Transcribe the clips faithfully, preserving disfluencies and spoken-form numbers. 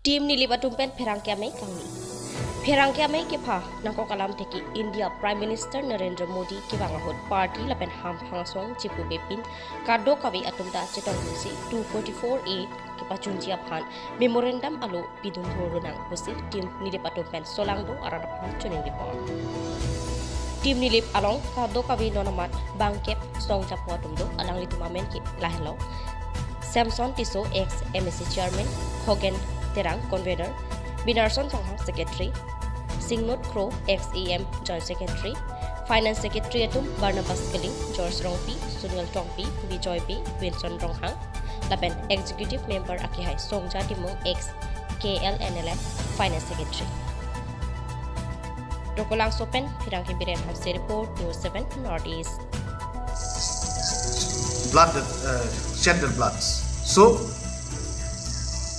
Team Nilip atum pen pherangke amei kangni. Pherangke amei kepha nangkok alam thek ke India Prime Minister Narendra Modi kevang ahut party lapen hamphang asong chepubepin kadokave atum ta chetongdunsi two forty-four A kepachunji aphan memorandum alo pidun thur nang pusi Team Nilip atum pen solangdo arat aphan choningri pon. Team Nilip along kadokave non amat bangkep song chapo atum do, alanglitum amen ke lahelo: Samson Tisso, ex M A C chairman; Hogen Terang, convener; Binarson Ronghang, secretary; Singnote Kro, ex A M joint secretary; finance secretary atum Barnabas Killing, George Rongpi, Sunil Tongpi, Bijoy Bey, Wilson Ronghang, lapen executive member akehai Songja Timung, ex K L N L F finance secretary. Dokolangso pen Pherangke Biren Hanse report, News seven North East. Blood that uh, shed their bloods. So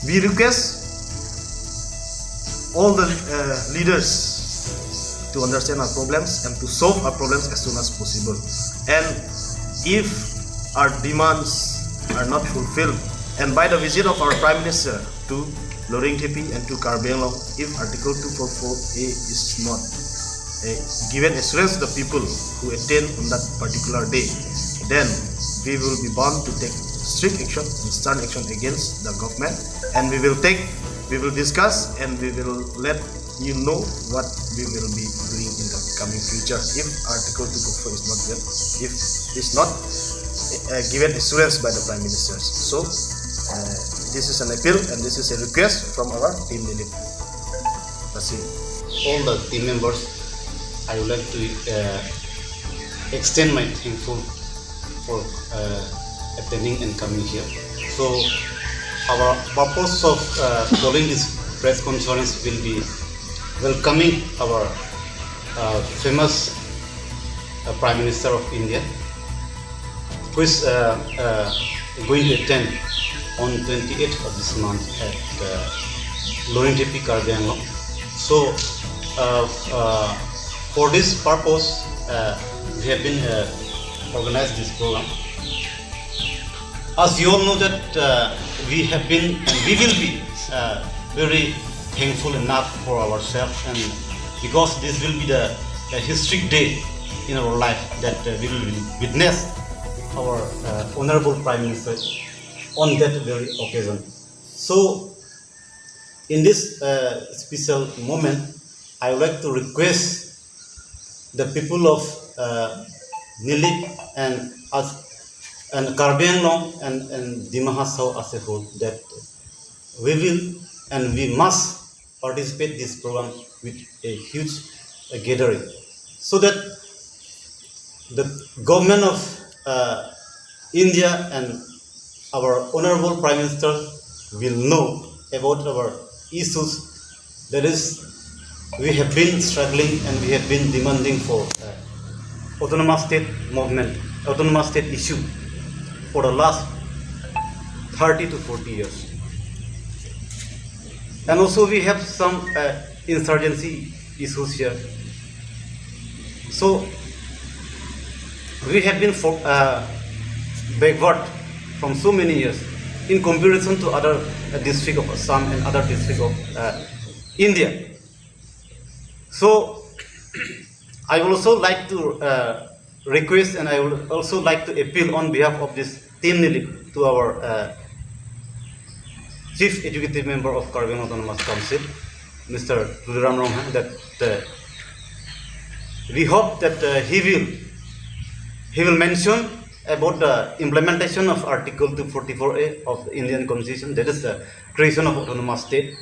we request all the uh, leaders to understand our problems and to solve our problems as soon as possible. And if our demands are not fulfilled, and by the visit of our Prime Minister to Loringthepi and to Karbi Anglong, if Article two forty-four A is not uh, given assurance to the people who attend on that particular day, then we will be bound to take strict action and stern action against the government, and we will take, we will discuss, and we will let you know what we will be doing in the coming future if Article two forty-four is not given, if is not uh, given assurance by the Prime Minister. So uh, this is an appeal and this is a request from our Team Nilip. That's it. All the team members, I would like to uh, extend my thankful for uh, attending and coming here. So our purpose of uh, calling this press conference will be welcoming our uh, famous uh, Prime Minister of India, who is uh, uh, going to attend on twenty-eighth of this month at uh, Loringthepi, Karbi Anglong. So uh, uh, for this purpose, uh, we have been uh, organized this program. As you all know that uh, we have been and we will be uh, very thankful enough for ourselves, and because this will be the, the historic day in our life that uh, we will witness our uh, honorable Prime Minister on that very occasion. So in this uh, special moment, I would like to request the people of uh, Nilip and us and Karbi Anglong and, and Dima Hasao as a whole that we will and we must participate this program with a huge uh, gathering, so that the government of uh, India and our honorable Prime Minister will know about our issues. That is, we have been struggling and we have been demanding for uh, autonomous state movement, autonomous state issue for the last thirty to forty years. And also we have some uh, insurgency issues here. So we have been for, uh, backward from so many years in comparison to other uh, district of Assam and other district of uh, India. So I would also like to uh, request and I would also like to appeal on behalf of this Team Nilip to our uh, Chief Executive Member of Karbi Anglong Autonomous Council, Mister Tuliram Ronghang, that uh, we hope that uh, he will he will mention about the implementation of Article two forty-four A of the Indian Constitution, that is the creation of autonomous state,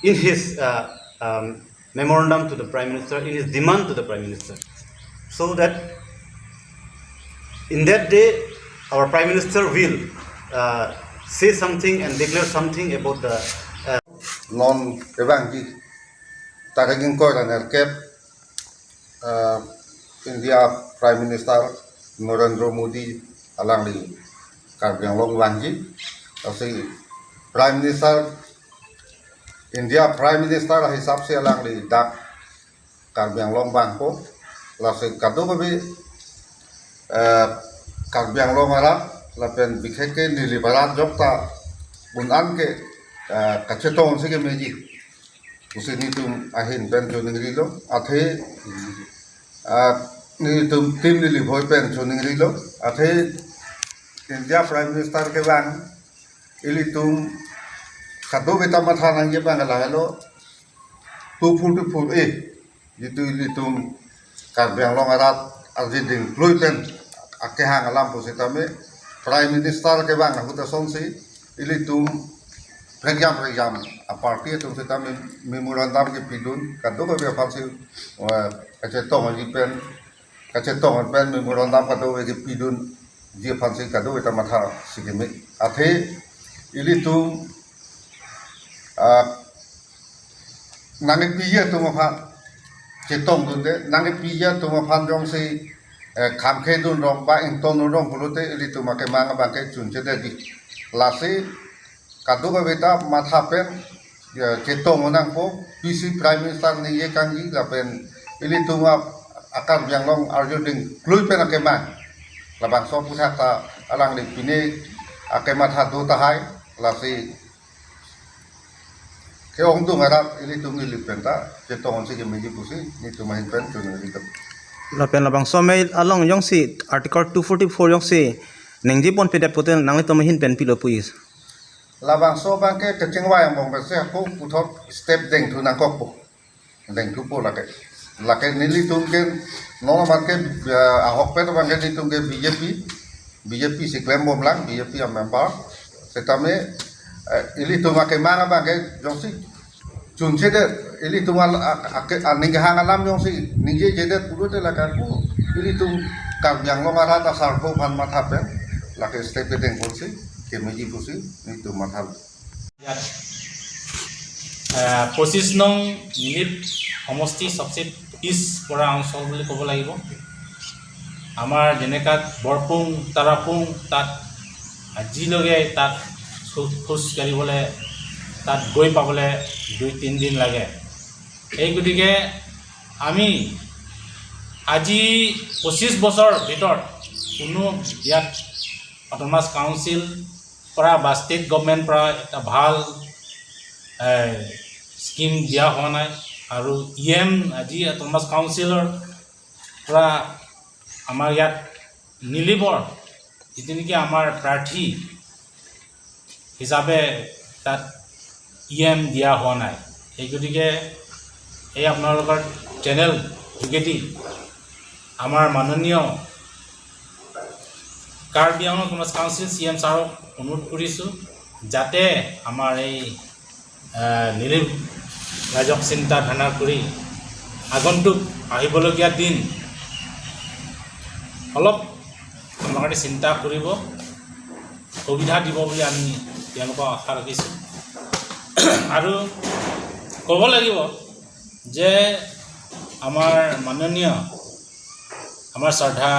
in his uh, um, memorandum to the Prime Minister, in his demand to the Prime Minister, so that in that day our Prime Minister will uh, say something and declare something about the uh, Non kevangji tarik ingkoi ra nerkep uh, India Prime Minister Narendra Modi alangli Karbi Anglong vangji. Lasi Prime Minister, India Prime Minister hisap si alangli dak Karbi Anglong vangpo. Lasi kadokave eh, Karbi Anglong arat lapen bikheke Nilip arat jokta un-an ke ah, kachetong si kemeji pusi netum ahin pen choningrilo, athe, ah, netum team neli bhoi pen choningrilo, athe India Prime Minister kevang ilitum kadokave ta matha nangji abang lahelo two forty-four A, jitu ilitum Karbi Anglong arat arje dingklui pen akehang alam pusitame Prime Minister kevang ahut asonsi ilitum prekjam prekjam a party atum sitame memorandum kepidun, kadokave aphansi, eh, kachetongji pen, kachetong pen memorandum kadokave kepidunji aphansi kadokave ta matha si keme. Athe ilitum, ah, nangkepiji atum aphan chetongdunde, nangkepiji atum aphan jongsi, eh, khangkhedun rong ba ingtondun rong pulote ilitum akemang abangke chunchedetji. Lasi kadokave ta matha pen, ya, chetong nangpo, pisi Prime Minister ningje kangji lapen ilitum a Karbi Anglong arje dingklui pen akemang. Labangso aphuthak ta alangli pine akematha do tahai, lasi ke-ongdung arat ilitum neli pen ta chetong si kemeji pusi netum ahin pen choningri. Lapen labangso amei along jongsi Article two forty-four jongsi ningjeponpedet pute nanglitum ahin pen pilo pu-i? Labangso abangke kechingvai angbong pensi ako puthot step dengthu nangkokpo. Dengthupo lake. Lake nelitum ke, non amat ke, eh, ahok pen abangke netum ke B J P, B J P si klembomlang, B J P a member. Sitame, eh, ilitum akemang abangke jongsi chunchedet, ilitum al-, ak-, ak-, aning kehang alam jongsi ningjejedet pulote lake ako ilitum Karbi Anglong arat asarpo aphan matha pen lake step kedengponsi kemeji pusi netum matha. ইয়াত, আহ, পঁচিশ নং নিলিপ সমষ্টি চবচে পিছপৰা অঞ্চল বুলি ক'ব লাগিব। আমাৰ যেনেকা বৰপুং, তাৰাপুং, তাত আজিলৈকে তাত খো-, খোজ কাঢ়িবলৈ, তাত গৈ পাবলৈ দুই তিনিদিন লাগে। সেই গতিকে আমি আজি পঁচিছ বছৰ ভিতৰত কোনো ইয়াত অট'নমাছ কাউন্সিল পৰা বা ষ্টেট গভৰ্ণমেণ্ট পৰা এটা ভাল, এ, স্কিম দিয়া হোৱা নাই। আৰু ই এম আজি অট'নমাছ কাউন্সিলৰ পৰা আমাৰ ইয়াত নিলিপৰ যিটো নেকি আমাৰ প্ৰাৰ্থী হিচাপে তাত ই এম দিয়া হোৱা নাই। সেই গতিকে এই আপোনালোকৰ চেনেল যোগেদি আমাৰ মাননীয় Karbi Anglong autonomous council C M ছাৰক অনুৰোধ কৰিছোঁ, যাতে আমাৰ এই, আহ, নিলিপ ৰাইজক চিন্তা ধাৰণা কৰি আগন্তুক আহিবলগীয়া দিন অলপ আপোনালোকে চিন্তা কৰিব, সুবিধা দিব বুলি আমি তেওঁলোকক আশা ৰাখিছোঁ। আৰু ক'ব লাগিব যে আমাৰ মাননীয়, আমাৰ শ্ৰদ্ধা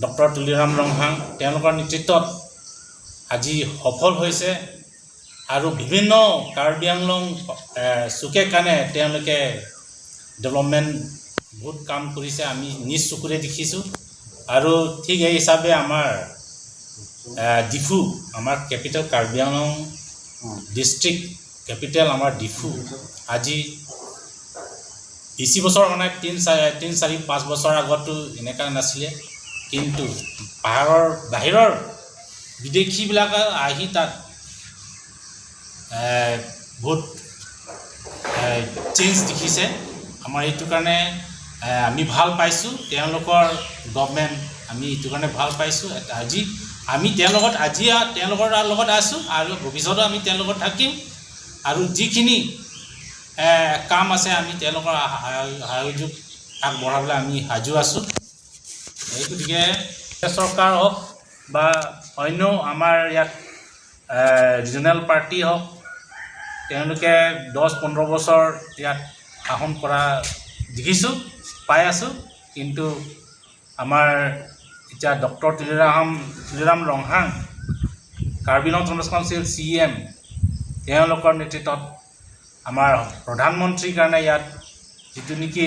ডক্টৰ তুলিৰাম ৰংহাং, তেওঁলোকৰ নেতৃত্বত আজি সফল হৈছে আৰু বিভিন্ন কাৰ্বি আংলং, এ, চুকে কাণে তেওঁলোকে ডেভেলপমেণ্ট বহুত কাম কৰিছে, আমি নিজ চকুৰে দেখিছোঁ। আৰু ঠিক এই হিচাপে আমাৰ, এ, ডিফু, আমাৰ কেপিটেল কাৰ্বি আংলং ডিষ্ট্ৰিক্ট কেপিটেল আমাৰ ডিফু আজি বেছি বছৰ হোৱা নাই, তিনি চাৰি, তিনি চাৰি পাঁচ বছৰ আগতো এনেকুৱা নাছিলে, কিন্তু পাহাৰৰ বাহিৰৰ বিদেশীবিলাক আহি তাত, এ, বহুত, এ, চেঞ্জ দেখিছে। আমাৰ এইটো কাৰণে, এ, আমি ভাল পাইছোঁ, তেওঁলোকৰ গভৰ্ণমেণ্ট আমি এইটো কাৰণে ভাল পাইছোঁ। আজি আমি তেওঁলোকত, আজি আ-, তেওঁলোকৰ লগত আছোঁ আৰু ভৱিষ্যতেও আমি তেওঁলোকত থাকিম। আৰু যিখিনি, এ, কাম আছে আমি তেওঁলোকৰ সহায়, সহযোগ আগবঢ়াবলৈ আমি সাজু আছোঁ। এই গতিকে চৰকাৰ হওক বা অন্য আমাৰ ইয়াত, এ, ৰিজনেল পাৰ্টি হওক, তেওঁলোকে দহ পোন্ধৰ বছৰ ইয়াত শাসন কৰা দেখিছোঁ, পাই আছোঁ। কিন্তু আমাৰ এতিয়া ডক্টৰ তুলিৰাম, তুলিৰাম ৰংহাং, কাৰ্বি আংলং অট'নমাছ কাউন্সিল চি ই এম, তেওঁলোকৰ নেতৃত্বত আমাৰ প্ৰধানমন্ত্ৰীৰ কাৰণে ইয়াত যিটো নেকি